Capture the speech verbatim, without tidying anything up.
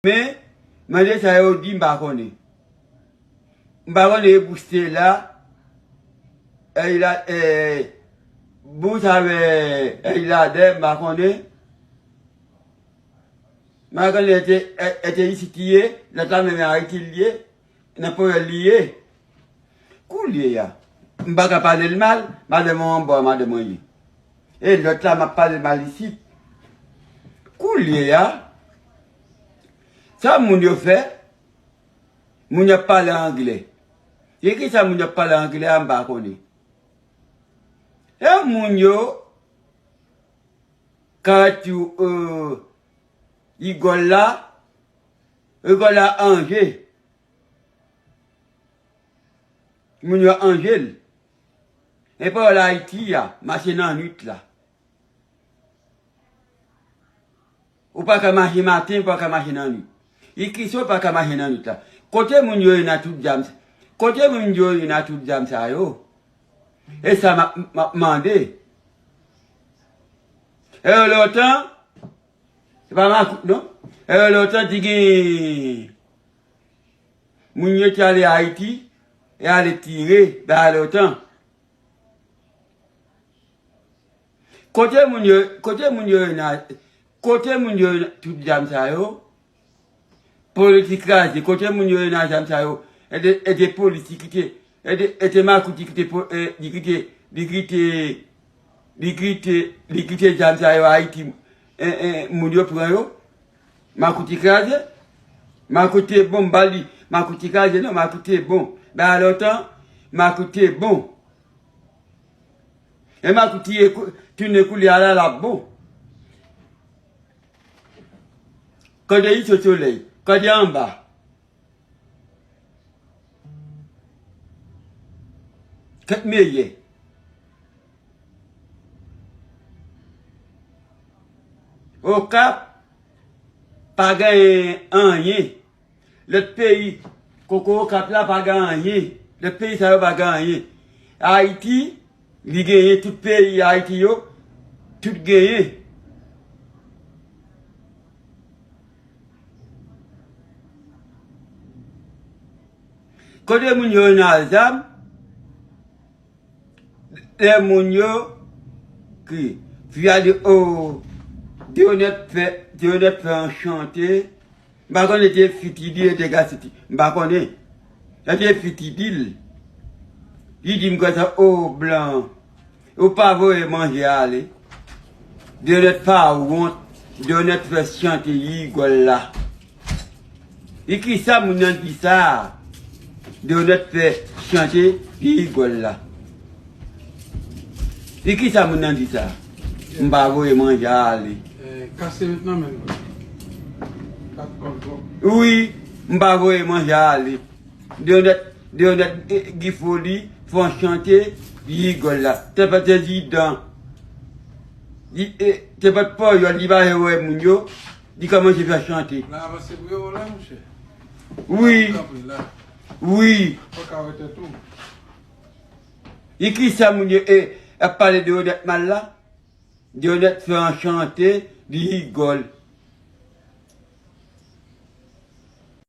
Men, mande sa yo di, m pa konnen. M pa konnen e Bouste la, e la, e, Bous avè e Ladè, m pa konnen. M pa konnen e te, e, e te isit li ye, lòt la menm Ayiti li ye, nan Pòyèl li ye. Koulye a, m pa ka pale l mal, madanm an anba, madanm an ye. E lòt la, m ap pale l mal isit. Koulye a, sa moun yo fè, moun yo ap pale anglè. E ki sa moun yo ap pale anglè a, m pa konnen. E moun yo, karati, euh, rigòl la, rigòl la anje. Moun yo anje l. E pawòl Ayiti a, mache nan nwit la. Ou pa ka mache maten, ou pa ka mache nan nwit. Ikisa ou pa ka mache nan nwit la. Kote moun yo ye nan tout zam sa? Kote moun yo ye nan tout zam sa yo? E sa m ap, m ap mande. E lontan, se pa makout non. E lontan te gen moun yo te ale Ayiti, e ale tire, bay lontan. Kote moun yo, kote moun yo nan, kote moun yo nan tout zam sa yo? Politik kraze, kote moun yo nan zam sa yo? E de, e de polis ki kite, e de, e de makout ki kite, po- e, li kite, li kite, li kite, li kite zam sa yo Ayiti, e, e, moun yo pran yo. Makout ki kraze, makout te bon, m ba li, makout ki kraze non, makout te bon. Bay lontan, makout te bon. E makout ki ye kou- tounen koulye a la, l ap bon. Kande Iso Solèy, kande anba. Kèt meyè. Okap pa genyen anyen. Lòt peyi, koko Okap la pa gen anyen. Lòt peyi sa yo pa gen anyen. Ayiti, li genyen tout peyi Ayiti yo, tout genyen. Kote moun yo nan zam? Lè moun yo ki fi a di, o, Deonèt fè, Deonèt fè yon chante. M pa konnen te fiti di e te gasiti. M pa konnen. E te fiti di l. Li di m konsa, o, blan. Ou pa voye manje ale. Deonèt pa wont. Deonèt fè chante rigòl la. E kisa moun nan di sa? Deonèt fè chante rigòl la. E kisa moun nan di sa? M pa voye manje ale. Eh, kase met nan men mwen. Kat kòl twòp. Wi, m pa voye manje ale. Deonèt, Deonèt, eh, Gifoli, fè yon chante, li rigòl la. Te pa te zidan. Li, eh, te pa pòyòl, li pa wè moun yo, li kòmanse fè chante. La avanse pou yo la, monchè. Wi. Kanpe la. Wi. Fò ka wè tèt ou. E kisa moun yo, eh, ap pale Deonèt mal la? Deonèt fè yon chante, li rigòl.